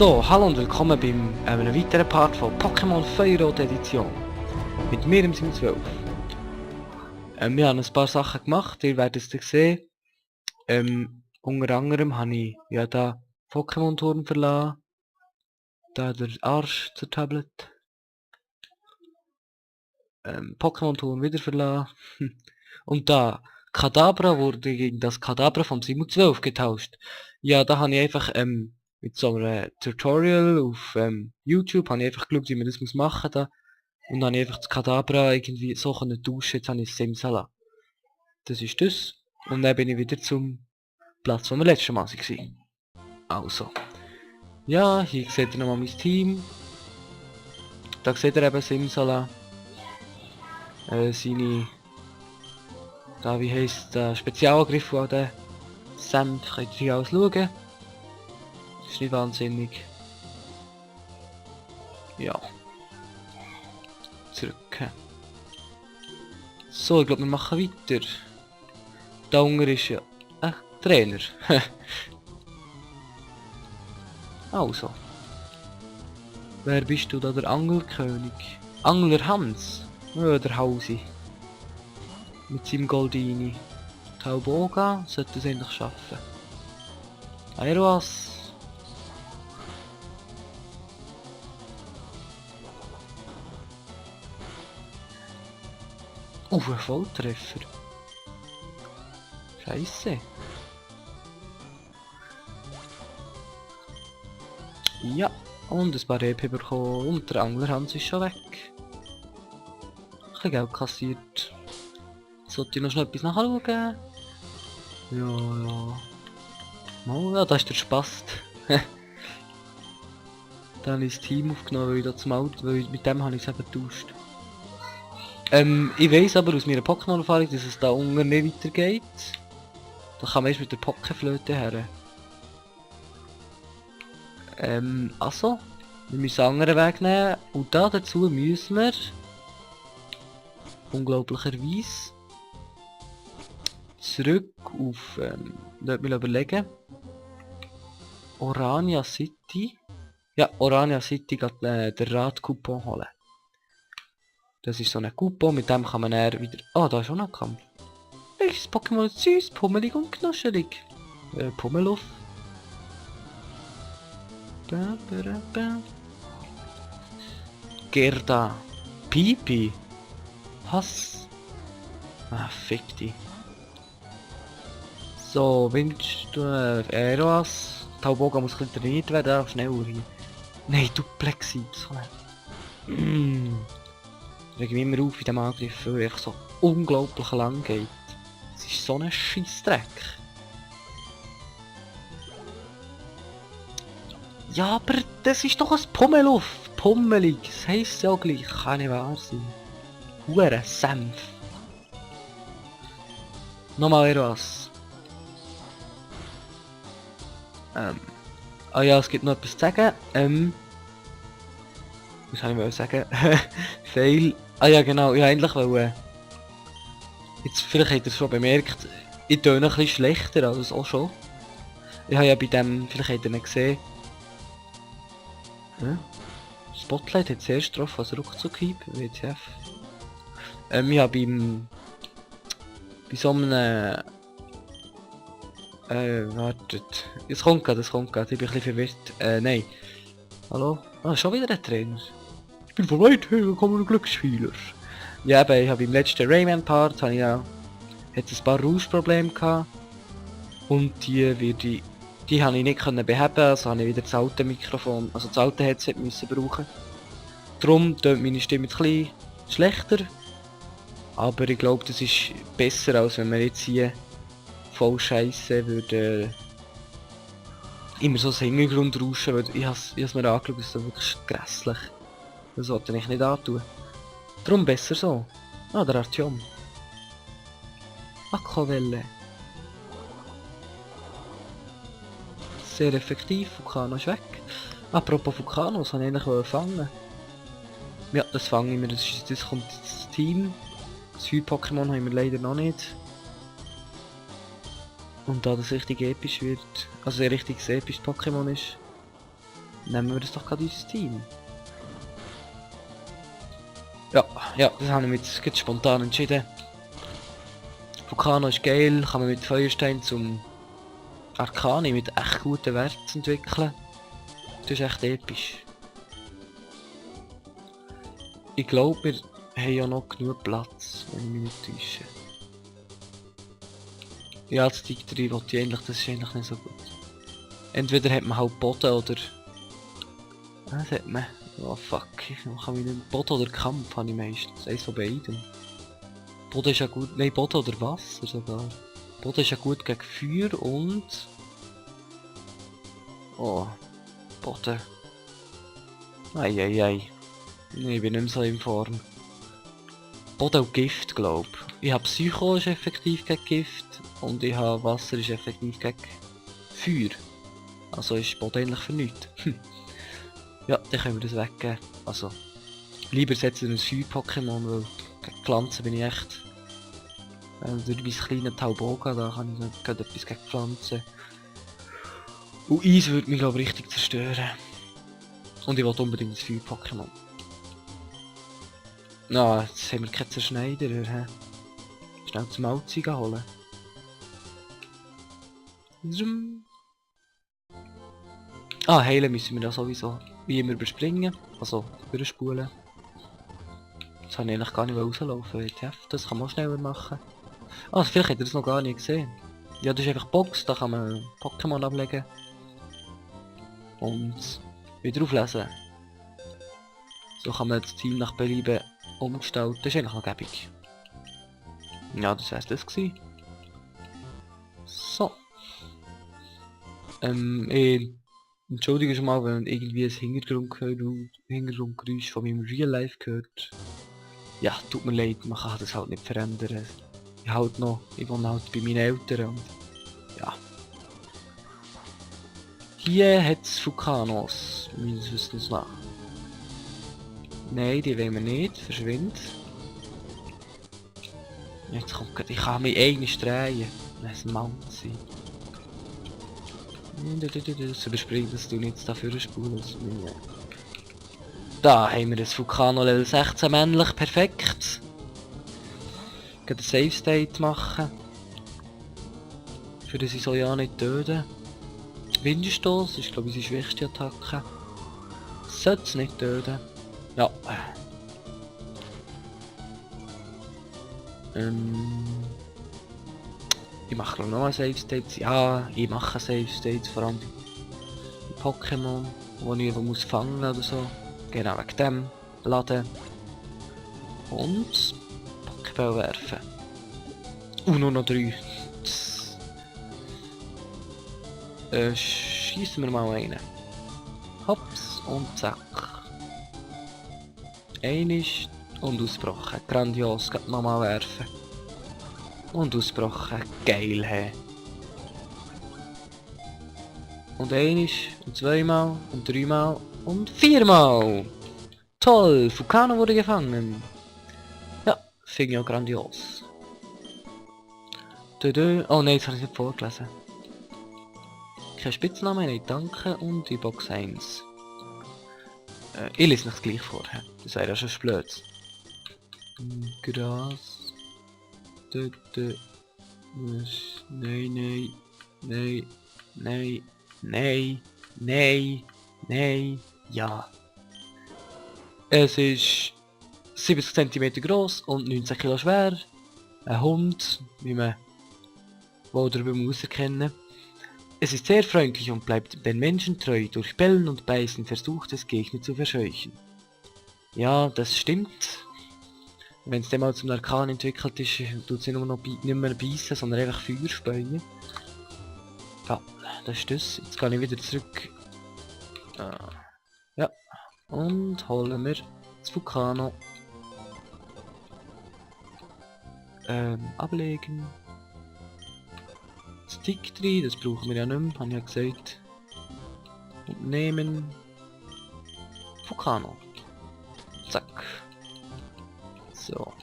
So, hallo und willkommen beim einem weiteren Part von Pokémon Feuerrot Edition. Mit mir im Sim 12. Wir haben ein paar Sachen gemacht, ihr werdet es dann sehen. Unter anderem habe ich ja da Pokémon-Turm verlassen. Da der Arsch zur Tablet. Pokémon-Turm wieder verlassen. Und da Kadabra wurde gegen das Kadabra vom Sim 12 getauscht. Ja, da habe ich einfach mit so einem Tutorial auf YouTube habe ich einfach geschaut, wie man das machen muss da. Und dann habe ich einfach das Kadabra irgendwie so tauschen, jetzt habe ich Simsala. Das ist das. Und dann bin ich wieder zum Platz, wo wir letztes Mal waren. Also. Ja, hier seht ihr nochmal mein Team. Da seht ihr eben Simsala. Seine... Da, wie heisst der Spezialangriff von der Senf, könnt ihr hier alles schauen. Das ist nicht wahnsinnig. Ja. Zurück. So, ich glaube wir machen weiter. Da unten ist ja ein Trainer. Also. Wer bist du da, der Angelkönig? Angler Hans? Ja, der Hausi. Mit seinem Goldini. Tauboga sollte es endlich schaffen. Aeroas. Ein Volltreffer. Scheiße. Ja, und ein paar EP bekommen und der Angler Hans ist schon weg. Ein bisschen Geld kassiert. Sollte ich noch schnell etwas nachschauen? Ja. Oh ja, da ist der Spast. Dann habe ich das Team aufgenommen, weil ich da zum Auto, weil mit dem habe ich es eben getauscht. Ich weiss aber aus meiner Pokémon-Erfahrung, dass es da unten nicht weitergeht. Da kann man erst mit der Pokéflöte her. Also, wir müssen einen anderen Weg nehmen und da dazu müssen wir unglaublicherweise zurück auf, dort mal überlegen, Orania City. Ja, Orania City geht den Rad-Coupon holen. Das ist so ein Coupon, mit dem kann man eher wieder... Ah, da ist auch noch ein Kampf. Welches Pokémon ist süß, pummelig und knuschelig? Pummeluff. Gerda. Pipi. Hass. Ah, fick die. So, wünschst du Aeroas? Tauboga muss ein bisschen trainiert werden, schneller hin. Nein, Duplexi. So reg mich immer auf in dem Angriff, weil er so unglaublich lang geht. Es ist so ein Scheissdreck. Ja, aber das ist doch ein Pummeluff. Pummelig, das heisst ja gleich. Kann nicht wahr sein. Hure Senf. Nochmal etwas. Ah ja, es gibt noch etwas zu sagen. Was soll ich sagen? Fail. Ah ja genau, ja endlich wollte. Jetzt vielleicht habt ihr es schon bemerkt, ich töne ein bisschen schlechter als auch schon. Ich habe ja bei dem, vielleicht habt ihr nicht gesehen. Spotlight hat zuerst drauf als Ruckzuck-Hieb, WTF. Ich habe bei so einem... wartet. Es kommt gerade, ich bin ein bisschen verwirrt. Nein. Hallo? Ah, schon wieder ein Trainer. Ich bin von weit her gekommen, Glücksspieler. Ja, eben, ich habe im letzten Rayman-Part hat es ein paar Rauschprobleme gehabt. Und die habe ich nicht können beheben, also habe ich wieder das alte Mikrofon, also das alte Headset müssen brauchen. Darum tönt meine Stimme ein bisschen schlechter. Aber ich glaube, das ist besser, als wenn man jetzt hier voll Scheiße würde immer so das Hintergrund rauschen, weil ich has mir angeschaut, das ist so wirklich grässlich. Das sollte ich nicht antun. Darum besser so. Ah, der Artyom. Aquavelle. Sehr effektiv, Vulcano ist weg. Apropos Vulcanos, habe ich eigentlich fangen. Ja, das fange ich mir, das kommt ins Team. Das Pokémon haben wir leider noch nicht. Und da das richtig episch wird, also ein richtig episches Pokémon ist, Nehmen wir das doch gerade ins Team. Ja, das haben wir jetzt spontan entschieden. Vulcano ist geil, kann man mit Feuerstein zum Arcani mit echt guten Werten entwickeln. Das ist echt episch. Ich glaube, wir haben ja noch genug Platz, wenn ich mich nicht täusche. Ja, das Dick-3 wollte ich eigentlich, das ist eigentlich nicht so gut. Entweder hat man halt Boden oder... Was hat man? Oh fuck, ich kann mich nicht... Boden oder Kampf habe ich meistens, eins von beiden. Boden ist ja gut... Nein, Boden oder Wasser sogar. Boden ist ja gut gegen Feuer und... Oh... Boden. Eieiei. Nee, ich bin nicht mehr so in Form. Boden und Gift, glaube ich. Ich habe Psycho ist effektiv gegen Gift und ich habe Wasser ist effektiv gegen Feuer. Also ist Boden eigentlich für nichts. Ja, dann können wir das weggeben. Also, lieber setzen wir ein Feuer-Pokémon, weil gegen Pflanzen bin ich echt... durch mein kleines Tauboga, da kann ich gerade etwas gegen Pflanzen. Und Eis würde mich glaube ich richtig zerstören. Und ich wollte unbedingt ein Feuer-Pokémon. Na, jetzt haben wir keinen Zerschneider. He? Schnell zum Malzeug holen. Zoom. Ah, heilen müssen wir ja sowieso wie immer überspringen. Also überspulen. Das habe ich eigentlich gar nicht rauslaufen. WTF, das kann man schneller machen. Ah, vielleicht habt ihr das noch gar nicht gesehen. Ja, das ist einfach Box, da kann man Pokémon ablegen. Und wieder auflesen. So kann man das Team nach Belieben umgestalten. Das ist eigentlich noch gäbig. Ja, das wär's das gewesen. So. Entschuldige schon mal, wenn irgendwie ein Hintergrundgeräusch von meinem Real Life gehört. Ja, tut mir leid, man kann das halt nicht verändern. Ich wohne halt bei meinen Eltern und ja. Hier hat es Vulkanos, meines Wissens nach. Nein, die wollen wir nicht, verschwind. Jetzt kommt grad, ich kann mich eigentlich drehen, wenn es ein Mount sein. Das überspringt, dass du nicht dafür spulst. Da haben wir das Vulcano Level 16 männlich, perfekt. Ich kann den Save State machen. Für das ich soll ja nicht töten. Windstoß ist glaube ich unsere schwächste Attacke. Sollte es nicht töten. Ja. Ich mache noch mal Save States. Ja, ich mache Save States, vor allem die Pokémon, die ich muss fangen oder so. Genau wegen dem. Laden. Und Pokéball werfen. Nur noch 3. Schießen wir mal einen. Hops und zack. Einisch und ausgebrochen. Grandios, geht nochmal werfen. Und ausgebrochen. Geil, hä. Und einisch, und zweimal, und dreimal, und viermal. Toll, Vulcano wurde gefangen. Ja, finde ich auch grandios. Oh nein, das habe ich nicht vorgelesen. Kein Spitzname, nein, danke, und die Box 1. Ich lese noch gleich vor, das wäre ja schon blöd. Gras. Nein, ja. Es ist 70 cm groß und 19 Kilo schwer. Ein Hund, wie man wohl darüber muss erkennen. Es ist sehr freundlich und bleibt den Menschen treu. Durch Bellen und Beißen versucht es Gegner zu verscheuchen. Ja, das stimmt. Wenn es dann mal zum Arkan entwickelt ist, tut es nicht mehr beißen, sondern einfach Feuer speien. Ja, das ist das. Jetzt gehe ich wieder zurück. Ja, und holen wir das Vulcano. Ablegen. Stick 3, das brauchen wir ja nicht mehr, habe ich ja gesagt. Und nehmen. Vulcano. Zack. So.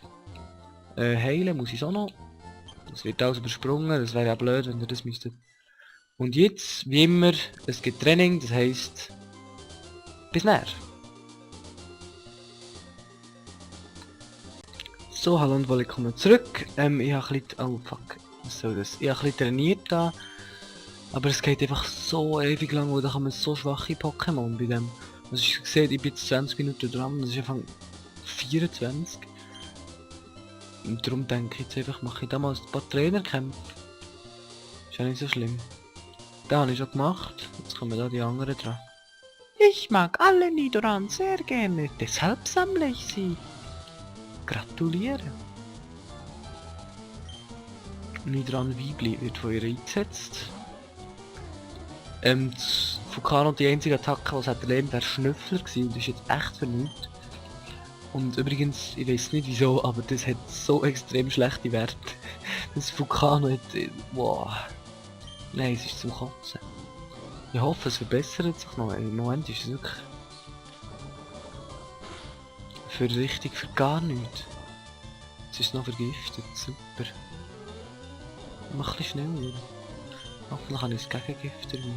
Heilen muss ich auch noch. Das wird alles übersprungen, das wäre ja blöd, wenn ihr das müsstet. Und jetzt, wie immer, es gibt Training, das heisst, bis näher. So, hallo und willkommen zurück. Ich habe ein bisschen... Oh fuck, was soll das? Ich habe ein bisschen trainiert da. Aber es geht einfach so ewig lang, weil da kann man so schwache Pokémon bei dem. Also ich sehe, ich bin jetzt 20 Minuten dran, das ist einfach 24. Und darum denke ich jetzt einfach, mache ich da mal ein paar Trainerkämpfe. Ist ja nicht so schlimm. Da habe ich schon gemacht, jetzt kommen da die anderen dran. Ich mag alle Nidoran sehr gerne, deshalb sammle ich sie. Gratuliere. Nidoran Weibli wird von ihr eingesetzt. Vulcano, die einzige Attacke, die es hat erlebt, wäre Schnüffler gewesen und ist jetzt echt vernünftig. Und übrigens, ich weiß nicht wieso, aber das hat so extrem schlechte Werte. Das Vulcano hat... wow. Nein, es ist zum Kotzen. Ich hoffe, es verbessert sich noch. Im Moment ist es wirklich... für richtig, für gar nichts. Es ist noch vergiftet, super. Mach ein bisschen schneller. Hoffentlich habe ich das Gegengift dabei.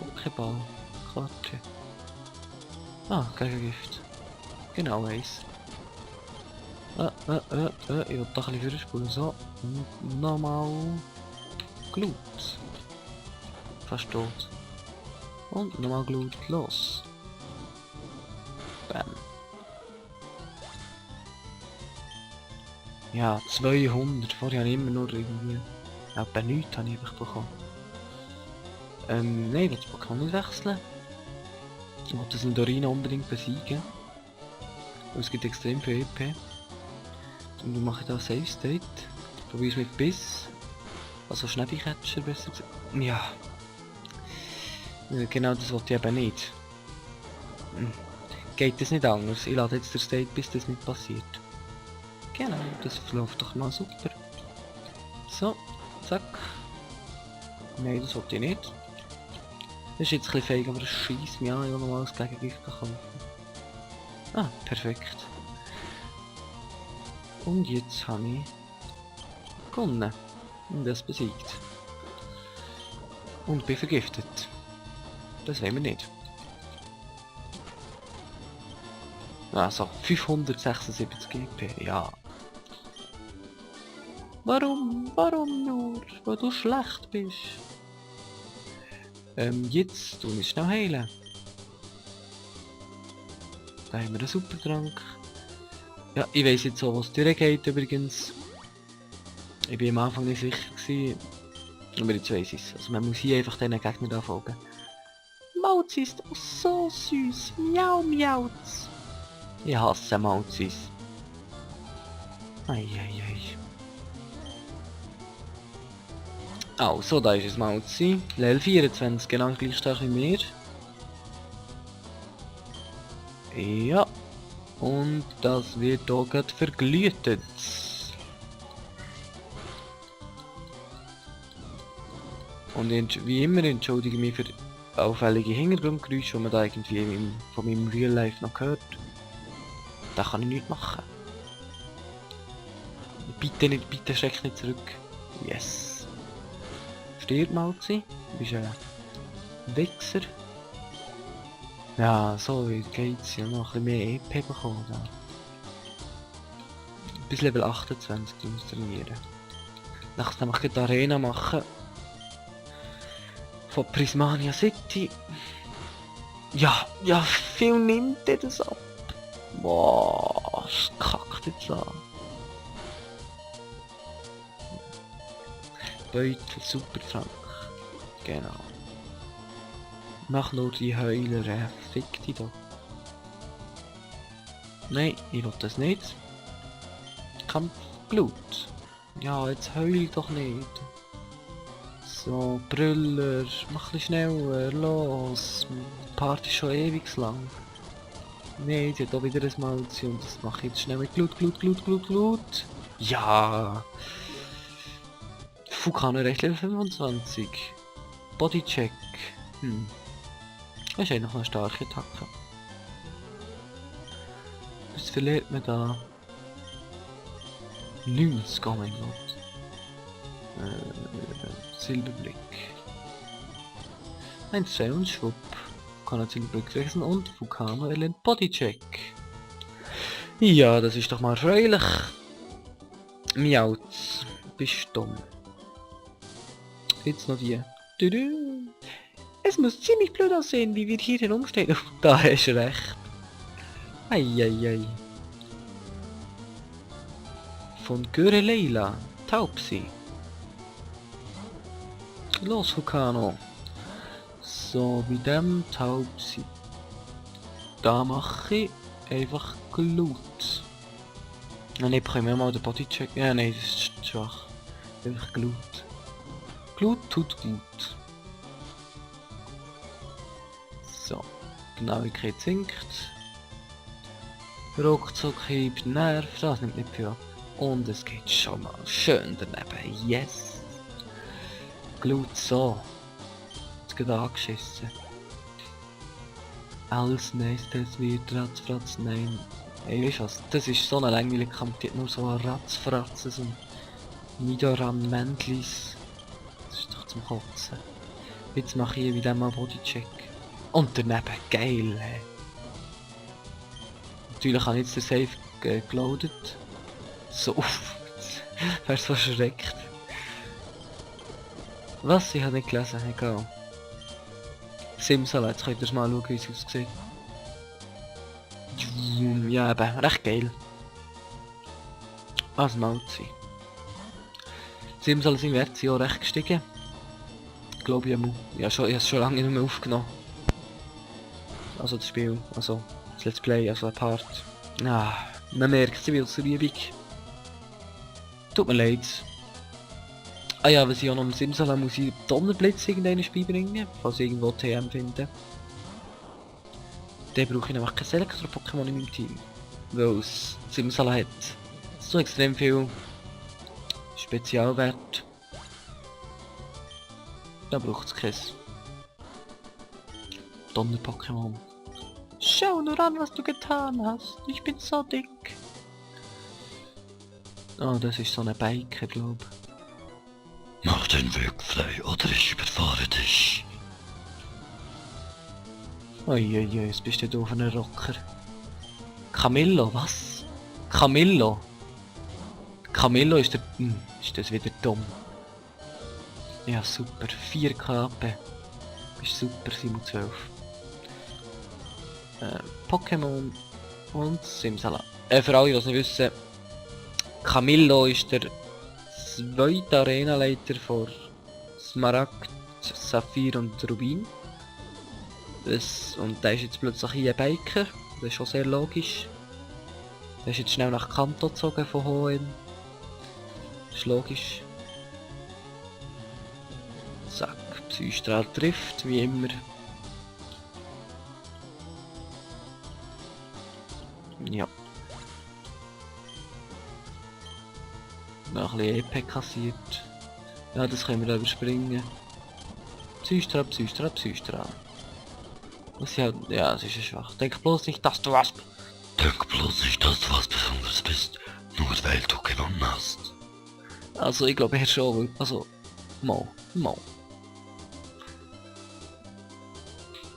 Pokéball. Klatsche. Ah, Gegengift. Genau eins. Ich will da ein bisschen vorspulen. So. Und nochmal. Glut. Fast tot. Und nochmal Glut. Los. Bam. Ja, 200. Vorher habe ich immer nur irgendwie... Etwa nichts habe ich einfach bekommen. Nein, ich will das Pokémon nicht wechseln. Ich will das Nidorina unbedingt besiegen. Und es gibt extrem viel EP. Und dann mache ich da Save State. Probiere es mit Biss. Also Schnäppicatcher besser gesagt. Ja. Genau das wollte ich eben nicht. Geht das nicht anders? Ich lade jetzt den State, bis das nicht passiert. Genau, das läuft doch mal super. So, zack. Nein, das wollte ich nicht. Das ist jetzt ein bisschen feig, aber es scheisst mich an, ich will nochmal das Gegengift kaufen. Ah, perfekt. Und jetzt habe ich gewonnen. Und das besiegt. Und bin vergiftet. Das wollen wir nicht. Also, 576 GP, ja. Warum? Warum nur? Weil du schlecht bist. Jetzt tun wir schnell heilen. Da haben wir einen Supertrank. Ja, ich weiss jetzt so, was durchgeht übrigens. Ich bin am Anfang nicht sicher gewesen. Aber jetzt weiss ich es. Also man muss hier einfach diesen Gegner da folgen. Mauzi ist auch so süß. Miau, miauz. Ich hasse Mauzis. Eieiei. Also, da ist es Mauzi. Level 24, genau gleich stark wie mir. Ja. Und das wird hier gerade verglühtet. Und wie immer entschuldige ich mich für auffällige Hintergrundgeräusche, die man da irgendwie von meinem Real Life noch hört. Da kann ich nichts machen. Bitte nicht, bitte schreck nicht zurück. Yes. Stirb Mauzi. Du bist ein Wichser. Ja, so geht's ja noch ein bisschen mehr EP bekommen. Da. Bis Level 28 trainieren. Nachdem ich die Arena machen. Von Prismania City. Ja, ja, viel nimmt der das ab. Boah, es kackt jetzt an. Beutel, Supertrank. Genau. Mach nur die Heuler, fick die doch. Nein, ich will das nicht. Kampfblut. Ja, jetzt heul doch nicht. So, Brüller, mach ein schneller, los. Die Party ist schon ewig lang. Nein, sie hat auch wieder ein Malzi und das mache ich jetzt schnell mit Glut. Ja! Vulcano recht Level 25. Bodycheck. Das ist eigentlich noch eine starke Attacke. Was verliert man da? 90, oh mein Gott. Silberblick. 1, 2 und schwupp. Vulkan zurückwechseln und Vulkano erlernt Bodycheck. Ja, das ist doch mal erfreulich. Miauz, bist dumm. Jetzt noch die. Tudu. Es muss ziemlich blöd aussehen, wie wir hier herumstehen. Da hast du recht. Eieiei. Von Göre Leila, Taubsi. Los, Vulcano. So, bei dem Taubsi. Da mache ich einfach Glut. Nein, bekommen wir mal den Bodycheck. Ja, nein, das ist schwach. Einfach Glut. Glut tut gut. So, Genauigkeit sinkt. Ruckzuck hebt Nerv, das nimmt nicht viel ab. Und es geht schon mal schön daneben. Yes! Glut so. Jetzt geht angeschissen. Als nächstes wird Ratzfratz, nein. Ey, weißt du was? Das ist so eine langweilige Kampf, die hat nur so Ratzfratzen und Nidoran-Mäntlis. Das ist doch zum Kotzen. Jetzt mache ich wieder mal Bodycheck. Und daneben, geil, hey. Natürlich habe ich jetzt den Save geloadet. So, wer so schreckt. Was? Ich habe nicht gelesen, egal. Simsala, jetzt könnt ihr mal schauen, wie es aussieht. Ja, eben, recht geil. Was Mauzi. Simsala sind Werte sind auch recht gestiegen. Ich glaube, ich habe es schon lange nicht mehr aufgenommen. Also das Spiel, also das Let's Play, also ein Part. Ah, man merkt, sie will zur Übung. Tut mir leid. Ah ja, was ich auch noch im Simsalabim muss ich Donnerblitz irgendein Spiel bringen, falls ich irgendwo TM finde. Dann brauche ich nämlich kein Elektro-Pokémon in meinem Team. Weil es Simsalabim hat so extrem viel Spezialwert. Da braucht es kein Donner-Pokémon. Schau nur an, was du getan hast. Ich bin so dick. Oh, das ist so eine Biker, glaub. Mach den Weg frei oder ich überfahre dich. Uiuiui, jetzt bist du auf einem Rocker. Camillo, was? Camillo? Camillo ist der... ist das wieder dumm? Ja, super. 4 KP. Bist super, 712. Pokémon und Simsala. Für alle, die es nicht wissen, Camillo ist der zweite Arenaleiter von Smaragd, Saphir und Rubin. Und der ist jetzt plötzlich hier ein Biker, das ist schon sehr logisch. Der ist jetzt schnell nach Kanto gezogen von Hoenn. Das ist logisch. Zack, Psystrahl trifft, wie immer. Ja. Noch ein bisschen EP kassiert. Ja, das können wir da überspringen. Psystrahl, Psystrahl, Psystrahl. Was ja, ja, es ist ja schwach. Denk bloß nicht, dass du was... Denk bloß nicht, dass du was Besonderes bist, nur weil du gewonnen hast. Also, ich glaube, er schon. Also, Mo.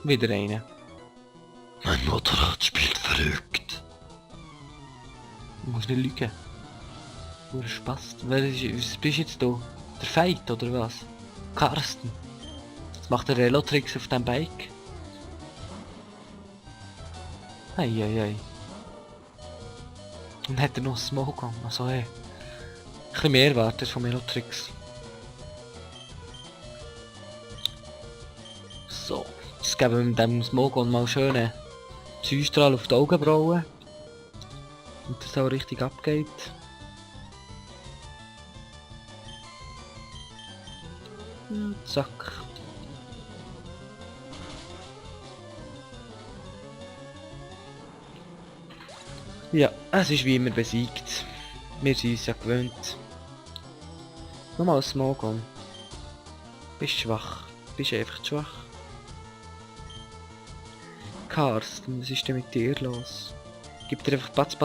Wieder eine. Mein Motorrad spielt verrückt. Ich muss nicht lügen. Nur Spaß. Was bist jetzt du? Der Fight oder was? Carsten. Jetzt macht er Relotricks auf dem Bike. Eieiei. Und hat er noch Smoke an. Also hey. Ein bisschen mehr erwartet von Relotricks. So. Jetzt geben wir mit dem Smoke mal schöne Psystrahl auf die Augenbrauen. Und das auch richtig abgeht. Und zack. Ja, es ist wie immer besiegt. Wir sind es ja gewöhnt. Nochmal ein Smogon. Bist schwach. Bist einfach schwach. Carsten, was ist denn mit dir los? Gib dir einfach Patz,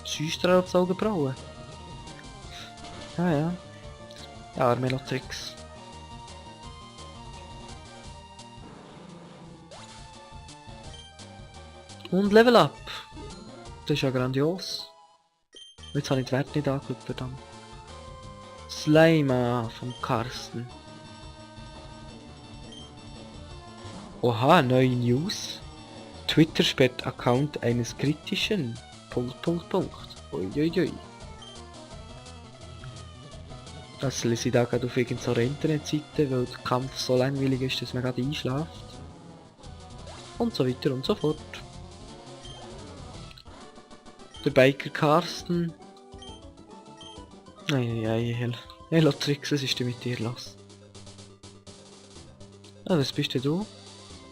Psystrahl aufs Augenbrauen. Ah ja. Ja, Melotrix. Und Level Up. Das ist ja grandios. Jetzt habe ich den Wert nicht angeschaut, verdammt. Slime vom Carsten. Oha, neue News. Twitter sperrt Account eines kritischen... ... Uiuiui. Das lese ich da gerade auf irgendeiner Internetseite, weil der Kampf so langweilig ist, dass man gerade einschläft. Und so weiter und so fort. Der Biker Carsten. Eieiei, Hello Trix, was ist denn mit dir los? Ah, was bist denn du?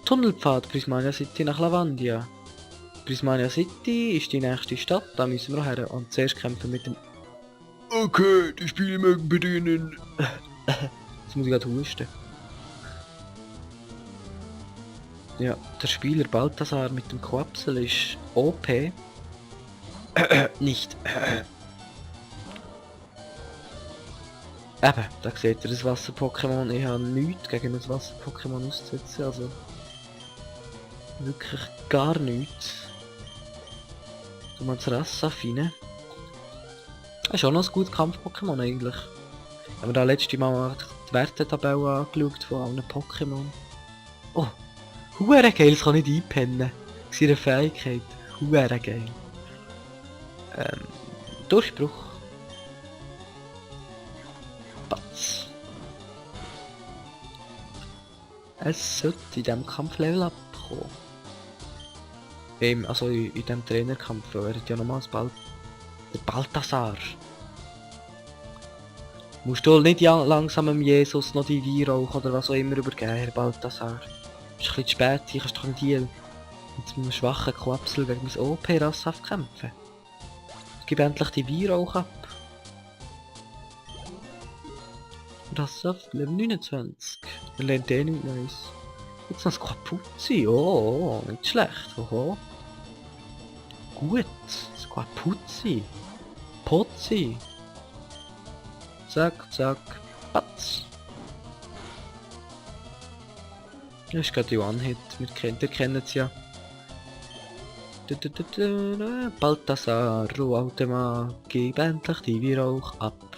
Tunnelpfad Prismania City nach Lavandia. Prismania City ist die nächste Stadt, da müssen wir her. Und zuerst kämpfen mit dem... Okay, die Spiele mögen beginnen. Jetzt muss ich gerade husten. Ja, der Spieler Balthasar mit dem Quapsel ist OP. Nicht. Eben, da seht ihr das Wasser-Pokémon. Ich habe nichts gegen das Wasser-Pokémon auszusetzen, also... Wirklich gar nichts. Du meinst Rassafine. Das ist auch noch ein gutes Kampf-Pokémon eigentlich. Haben wir da letzte Mal die Wertetabelle angeschaut von allen Pokémon. Oh! Huere geil, das kann ich nicht einpennen. Das ist ihre Fähigkeit. Huere geil. Durchbruch. Batz. Es sollte in diesem Kampf Level Up kommen. Also in diesem Trainerkampf, weil er hat ja nochmals der Balthasar. Musst du nicht langsam dem Jesus noch die Weihrauch oder was auch immer übergeben, Herr Balthasar. Ist ein bisschen zu spät, ich kannst doch nicht hier mit einem schwachen Quapsel gegen mein OP-Rasshaft kämpfen. Gib endlich die Weihrauch ab. Rasshaft Level 29. Er lernt eh nichts Neues. Jetzt noch das Quapuzzi. Oh, nicht schlecht. Oho. Gut. Das Quapuzzi. Pozzi. Zack, zack. Patz. Das ist gerade die One-Hit. Wir kennen es ja. Balthasar, Rohaltema, gib endlich die Weihrauch ab.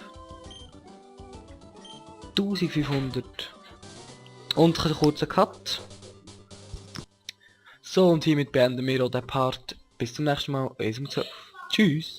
1500. Und ein kurzer Cut. So, und hiermit beenden wir auch den Part. Bis zum nächsten Mal. Tschüss.